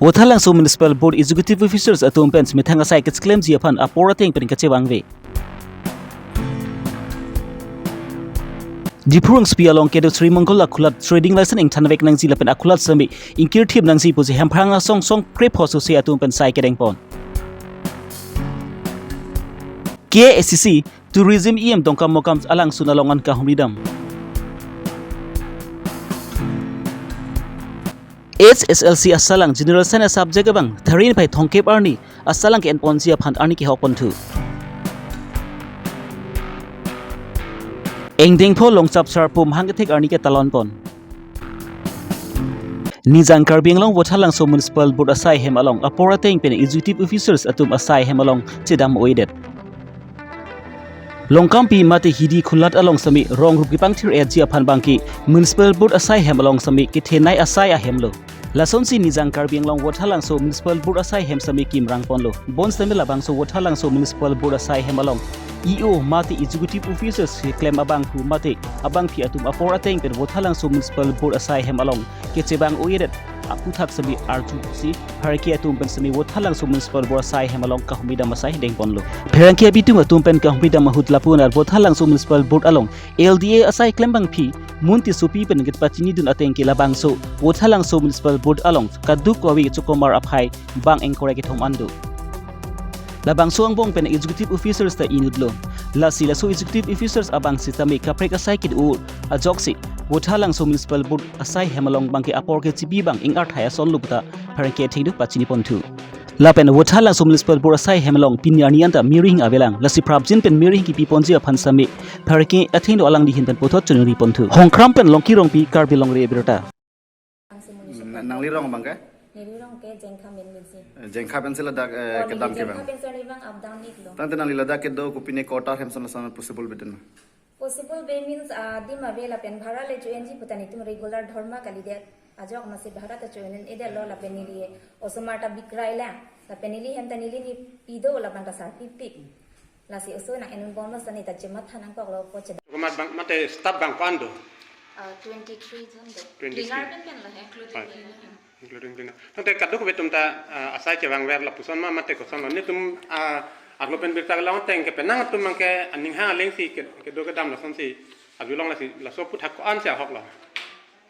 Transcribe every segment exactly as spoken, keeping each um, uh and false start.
Vothatlangso Municipal Board Executive Officers atum pen methang asai kacheklemji aphan apor ateng pen kachevangve. Diphu Rongsopi along kedo Sri Mongol akhulat trading license ingthanvek nangji lapen akhulat sitame ingkirthip nangji pusi Hemphrang asong songkrep hoso se atum pen sai kedengpon. K A A C C Tourism E M Dongkamukam alangsun along an kahumridam. H S L C asalang General Science subject abang tharin phai thomkep arni asalang ke-enponji aphan arni kehokponthu. Engdengpho Longchap Sarpo mahang kethek arni ketalonpon. Nijang Karbi Anglong Vothatlangso Municipal Board asai hem along apor ateng pen Executive Officers atum asai hem along chedam oidet. Longkampi mate Hidi khulat along sitame rong rup kepangthir-etji aphan abangke Municipal Board asai hem along sitame kethenei asai ahemlo. Lasonsi Nijang Karbi Anglong Vothatlangso Municipal Board asai hem sitame kimrangponlo. Bonsitame labangso Vothatlangso Municipal Board asai hem along E O mate Executive Officers keklem abangphu mate abangpi atum apor ateng pen Vothatlangso Municipal Board asai hem along kechevang oidet aphuthak sitame arjusi pherangke atum pen sitame Vothatlangso Municipal Board asai hem along kahumridam asai dengponlo. Pherangke abitung atum pen kahumridam ahut lapu-an Vothatlangso Municipal Board along L D A asai klembangpi Mun Tissopi pen kepachinidun ateng ke labangso Vothatlangso Municipal Board along kadokave chokomar aphai bang ingkoi ra kethom an do. Labangso angbong pen Executive Officers ta inutlo. Lasi laso Executive Officers abang sitame kaprek asai kedo ajoksi Vothatlangso Municipal Board asai hem along abangke apor kechipi abang ing-arthai asonlo puta pherangke athengno pachiniponthu. Lapen Vothatlangso Municipal Board asai hem along pini arni anta mir hing avelang. Lasi prapjin pen mir hing kepiponji aphan sitame pherangke athengno alangli ahin pen puthot choningriponthu. Hongkram pen Longki Rongpi, Karbi Longri Abirta. Nang-, nangli rong abangke? Neli rong ke Jengkha Menminsi. Eh, Jengkha pensi ladak, eh, Oh, neli kedam ke Jengkha bang? Pensi arni abang up down iklo. Tangte nangli ladak kedo kopine quarter hem son son possible beten ma? Possible be means, ah, adim ave lapen bhara le cho-enji puta netum regular dhorom kalidet. Ajok masi bhara ta cho-en-edetlo lapen neli osomar ta bikrai lang. Lapen neli hem ta neli nipi do labang ta sarpipik. Lasi oso nang-enbomlo sani ta chematha nangkoklo po cheda. Chokomar bang mate staff bang ko-an do? Ah, twenty-three jon do. Twenty-three. Cleaner pen pen lo he. Including Hoi. Cleaner. Including cleaner. Tangte kadokave atum ta, ah, asai chevangver lapuson ma mate kosonlo. Netum, ah, arlo pen birta kelong ateng ke penang atum abangke aning hang alengsi ke, kedo kedam lasonsi arjulong lasi laso aphuthak ko-ansi ahoklo?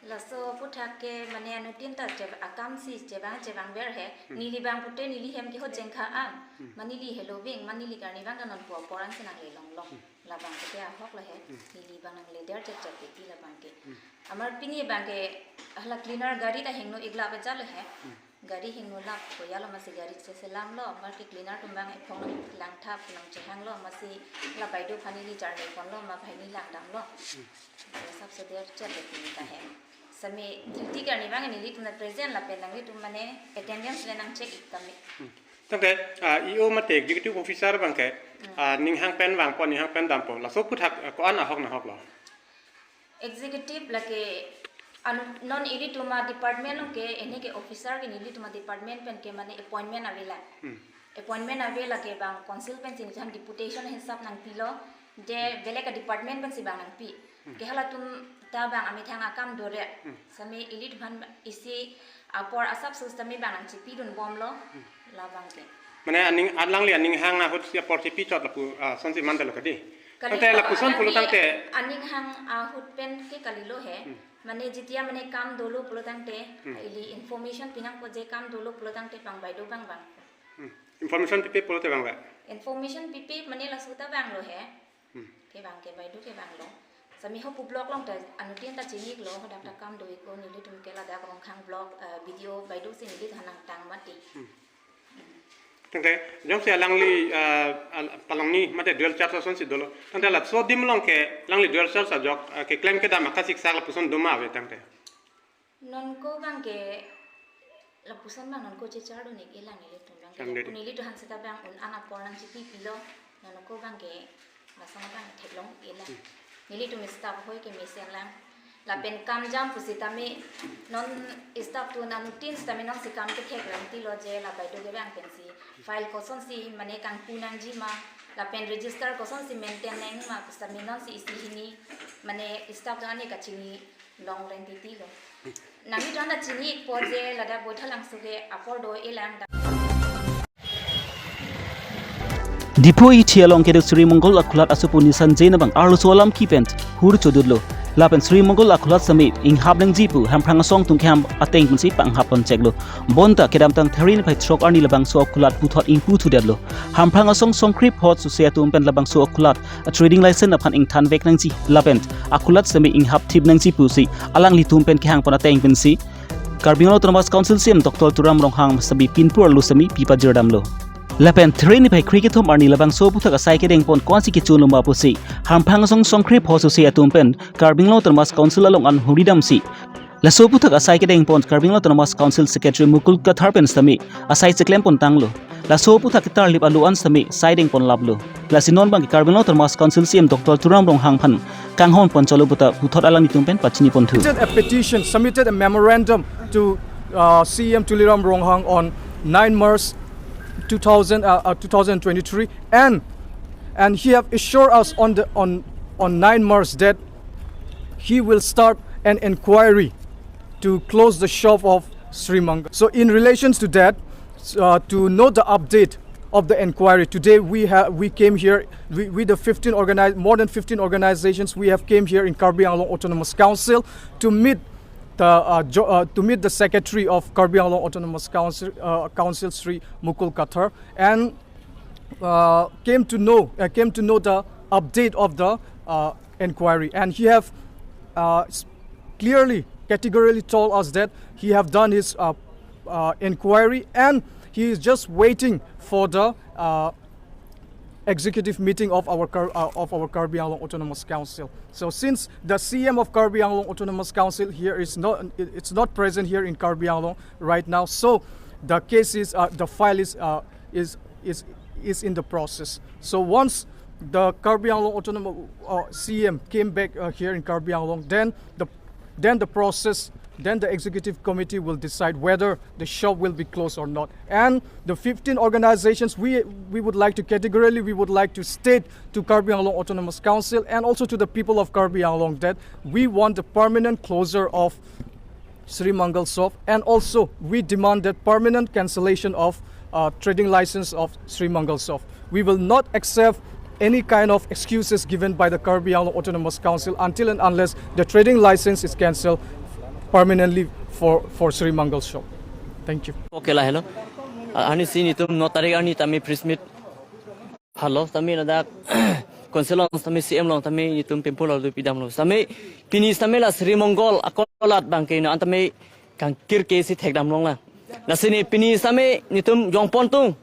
Laso aphuthak ke mane anuttin ta che-, akamsi chevang chevangver he. Hmm. Neli bang pute neli hem ke ho Jengkha am. Hmm. Ma neli heloving, ma neli karni bang ta non po poran si nanglelonglong. Hmm. Labang ke ahoklo he. Hmm. Neli bang nangleder chetchet piti labang ke. Hmm. Amar pini abangke hala cleaner gari ta hingno ikla bejalo he. Hmm. Gari hingno lap koyalo masi gari cheselamlo, amar ke cleaner atum bang ephong langthap nangchehanglo, masi la baideo aphan neli charli ponlo, ma banghini langdamlo. Hmm. Sab seder chet pini ta he. Sami duty karni bang nelitum na present lapen nanglitum mane attendance le nang check ik kami. Hmm. Tangte, ah, E O mate executive officer abangke, Hmm. ah, ning hang pen vangpo, ning hang pen dampo. Laso aphuthak, ah, ko-an ahok nahoklo? Executive lake anu non ilitum a-department along ke ene ke officer ke nelitum a-department pen ke mane appointment avelang. Hmm. Appointment ave lake bang council pensi nelitum deputation hisap nangpilo, je Hmm. belek a-department pensi bang nangpi. Hmm. Ke halatum ta bang amethang akam dore. Hmm. Sami ilitum aphan isi apor asap sus tame bang nangchipidunbomlo. Hmm. Labang ke. Mane aning alangli aning hang ahutsi apor chipichot lapu, ah, sonsi mandalo kadi. Kali Tangte to lapuson pulo alangli tangte. Aning hang ahut pen ke kalilo he. Hmm. Mane jitia mane kam dolo pulo tangte, Hmm. ili information pinangpo je kam dolo pulo tangte bang baideo bang bang. Hmm. Information pipe pulote bang ba? Information pipe mane laso ta banglo he. Hmm. Ke bang ke baideo ke banglo. Sami ho pu block along ta anuttin ta chiniklo, hadak ta kam do-iklo, nelitum ke ladak Rongkhang block, eh, B D O baideo si neli ta nangtang mati. Hmm. Tangte, jongsi alangli, eh, al-, palongni mate dual charge asonsi dolo. Tangte laso adim along ke alangli dual charge ajok, eh, keklem kedam akasiksak lapuson doma ave tangte. Non ko bang ke lapuson bang non ko chechar do-ik-elang nelitum bang ke. Kang dede. Nelitum aphan seta bang un-an apor nangchipipilo, non ko bang ke lason bang theklong-ik-elang. Hmm. Nelitum staff ahoi ke mesenlang. Lapen kam jam pusitame non staff atum anuttin sitame nonsi kam kethek lang tilo je la baideo ke bang pensi file kosonsi mane kangpu nangji ma, Lapen register kosonsi maintain nangma pusitame nonsi isi hini mane staff do-an ke kachini long rentiti lo. Nami do-an ta chini-ikpo je ladak Boithalangso ke apor do-e lang ta. Diphu Eithia along kedo Sri Mongol Akhulat asopo Nisan Jain abang arloso alam kipen hur chodutlo. Lapen Sri Mongol Akhulat seme inghap nangji pu Hamprang asong atum keham ateng pensi panghap poncheklo. Bonta kedamtang There niphai throk arni labangso akhulat puthot ingputhudetlo. Hamprang asong Songkre Phot Suse atum pen labangso akhulat a trading license aphan ingthanvek nangji lapen akhulat seme inghapthip nangji pusi alanglitum pen kehang pon ateng pensi Karbi Anglong Autonomous Council C E M Doctor Tuliram Ronghang seme pinpur arlo seme pipajirdamlo. Lapen There niphai krekethom arni labangso aputhak asai kedeng pon ko-ansi kechunlo ma pusi Hamprang asong Songkre Phot Suse atum pen Karbi Anglong Autonomous Council along an humridamsi laso aputhak asai kedeng pon Karbi Anglong Autonomous Council Secretary Mukul Kathar pen seme asai cheklem pon tanglo. Laso aputhak ketarlip alo an seme sai deng pon laplo. Lasi non bang Karbi Anglong Autonomous Council C E M Doctor Tuliram Ronghang aphan kanghon pon cholo puta puthot alanglitum pen pachini ponthu. Submitted a petition, submitted a memorandum to uh, C E M Tuliram Ronghang on nine March two thousand, uh, uh, two thousand twenty-three, and and he have assured us on the on on nine March that he will start an inquiry to close the shop of Sri Mangal. So in relations to that, uh, to know the update of the inquiry, today we have we came here we, with the fifteen organize more than fifteen organizations. We have came here in Karbi Anglong Autonomous Council to meet the uh, jo- uh, to meet the secretary of Karbi Anglong Autonomous Council, uh, Council Sri Mukul Kathar, and uh, came to know uh, came to know the update of the uh, inquiry, and he have uh, s- clearly, categorically told us that he have done his uh, uh, inquiry, and he is just waiting for the uh, executive meeting of our Kar- uh, of our Karbi Anglong Autonomous Council. So since the C E M of Karbi Anglong Autonomous Council here is not it's not present here in Karbi Anglong right now, so the case is uh, the file is uh, is is is in the process. So once the Karbi Anglong Autonomous uh, C E M came back uh, here in Karbi Anglong, then the then the process, then the executive committee will decide whether the shop will be closed or not. And the fifteen organizations, we we would like to categorically, we would like to state to Karbi Anglong Autonomous Council and also to the people of Karbi Anglong that we want the permanent closure of Sri Mangal shop, and also we demand that permanent cancellation of uh, trading license of Sri Mangal shop. We will not accept any kind of excuses given by the Karbi Anglong Autonomous Council until and unless the trading license is cancelled permanently for, for Sri Mangal shop. Thank you. Okay la, hello. Ani si netum no tarik ani tame press meet halo tame ladak Council along tame C M along tame netum pinpur lo pidamlo. Tame pini tame la Sri Mongol akhulat abang ke non tame kangkir ke si thekdam longlo. Lasi ne pini tame netum jongpon tung.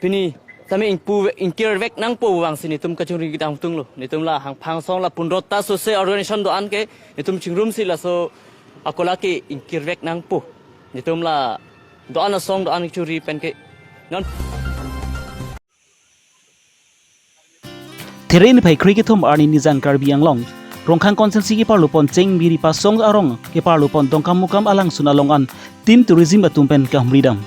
Pini tame ingpu ingkirvek nangpo abang si netum kachingri kedam tunglo. Netum la Hamprang asong la pundrot ta sose organization do-an ke netum chingrumsi laso akhulat ke ingkirvek nangpo. Netum la do-an asong do-an churi pen ke non. There niphai krekethom arni Nijang Karbi Anglong Rongkhang constituency keparlo pon Chengbiri Pasong arong keparlo pon Dongkamukam alangsun along an team tourism atum pen kahumridam.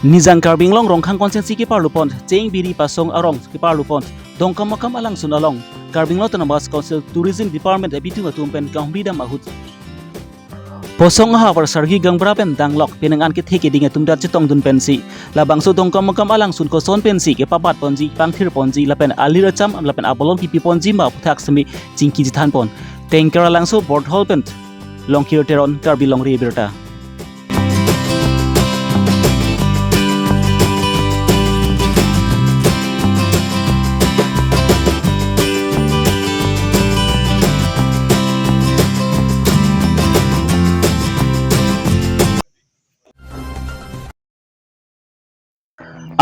Nijang Karbi Anglong Rongkhang constituency keparlo pon Chengbiri Pasong arong keparlo pon Dongkamukam alangsun along Karbi Anglong Autonomous Council Tourism Department abitung atum pen kahumridam ahut Posong ahavar sargi gangbra pen danglok penang an kethe keding atum dak chetongdun pensi labangso Dongkamukam alangsun koson pensi kepabat ponji, pangthir ponji lapen alir acham lapen abolong pipi ponji ma aphuthak semi chingki chethan pon. Tengker alangso Borthol pen Longkir Teron, Karbi Longri Abirta.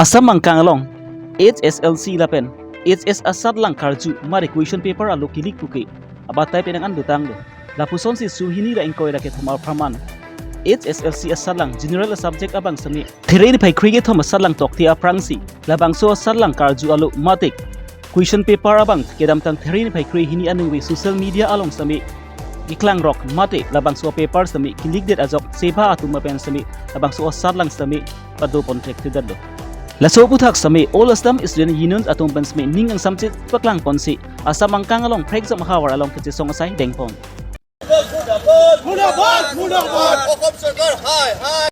Assam angkang along H S L C lapen H S asatlang karju mari question paper alo kilik puke abatai penang an dotanglo. Lapuson si suhini ra ingkoi ra kethom apharman H S L C asatlang general subject abang semi There niphai krekethom asatlang tokte aphrangsi labangso asatlang karju alo mate question paper abang kedamtang There niphai krehini aningve social media along semi keklang rok mate labangso paper sitame kilikdet ajok seva atum pen sitame labangso asatlang sitame pado pon thekthedetlo. Laso aputhak sitame All Assam Student Union atum pen sitame ning angsam chepaklang ponsi Assam angkang along phrekjam ahavar along kachesong asai dengpon. মুৰ্দাবাদ! মুৰ্দাবাদ! অসম চৰকাৰ হায় হায়!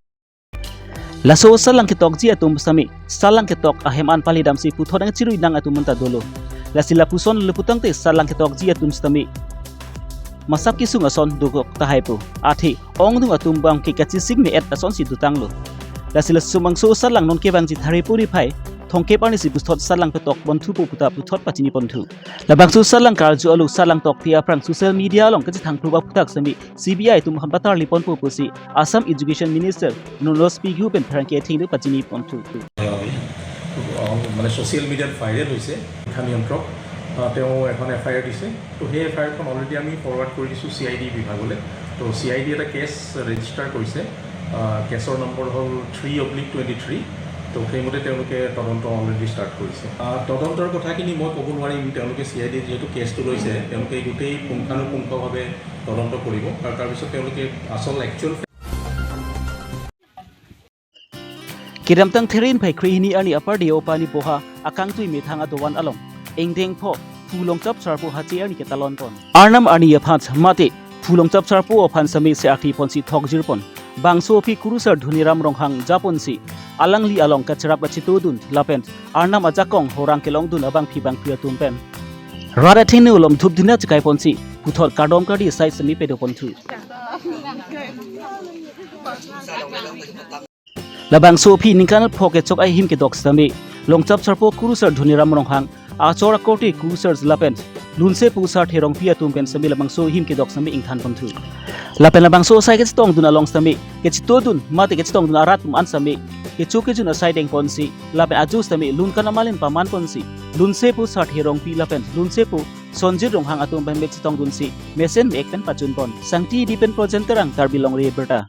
Laso asatlang ketokji atum sitame asatlang ketok ahem an palidamsi puthot nangchirui nang atum anta dolo. Lasi lapuson lapu tangte asatlang ketokji atum sitame masap kesung ason dokok tahai pu. Athe ongdung atum bang ke kachisik me-et asonsi dotanglo. Lasi laso labangso asatlang non kevangji Tharipuri phai thomkep arnisi puthot asatlang petok ponthupo puta puthot pachini ponthu. Labangso asatlang karju alo asatlang tokte aphrang social media along kachethang phrup aputhak sitame C B I atum aphan patarli ponpo pusi Assam Education Minister Nunroj Pighu pen pherangke athengno pachini ponthu. আহ, মানে ছ'চিয়েল মিডিয়াত ভাইৰেল হৈছে। শিক্ষা নিয়ন্ত্ৰক, আহ, তেওঁ এখন F I R দিছে। তো সেই এফ আই আৰখন অলৰেডি আমি ফৰৱাৰ্ড কৰি দিছোঁ চি আই ডি বিভাগলৈ। তো চি আই ডি এটা কেছ ৰেজিষ্টাৰ কৰিছে। আহ, কেছৰ নম্বৰ হ'ল থ্ৰী অব্লিক টুৱেণ্টি থ্ৰী। তো সেইমতে তেওঁলোকে তদন্ত অলৰেডি ষ্টাৰ্ট কৰিছে। আহ, তদন্তৰ কথাখিনি মই ক'ব নোৱাৰিম। তেওঁলোকে চি আই ডি যিহেতু কেছটো লৈছে, তেওঁলোকে গোটেই পুংখানুপুংখভাৱে তদন্ত কৰিব আৰু তাৰপিছত তেওঁলোকে আচল actual Kedamtang Therin phai kre hini arni apar deo pani boha akangtui methang adovan along ingdeng pho phu Longchap Sarpo hache arni ketalon pon. Arnam arni aphan mate phu Longchap Sarpo aphan sitame se-arti ponsi thokjir pon. Bangso aphi Kurusar Dhoniram Ronghang japonsi alangli along kacherap kachitodun lapen Arnam ajakong horang kelongdun abangpi bangpi atum pen rat athengno lom dhupdina chekai ponsi puthot kardom kardi asai sitame pado ponthu. Labangso aphi ningkan pho kechok ahim kedok sitame Longchap Sarpo Kurusar Dhoniram Ronghang, achor akorte Kurusar lapen lunsepo Sarthe Rongpi atum pen sitame labangso ahim kedok sitame ingthan ponthu. Lapen labangso asai kachetongdun along sitame kachitodun mate kachetongdun arat atum an sitame kecho kejun asai deng ponsi lapen ajo sitame lun kan amalin paman ponsi lunsepo Sarthe Rongpi lapen lunsepo Sonjit Ronghang atum pen me chetongdunsi mesen me-ek pen pachun pon. Sangti Dipin Projen Terang, Karbi Longri Abirta.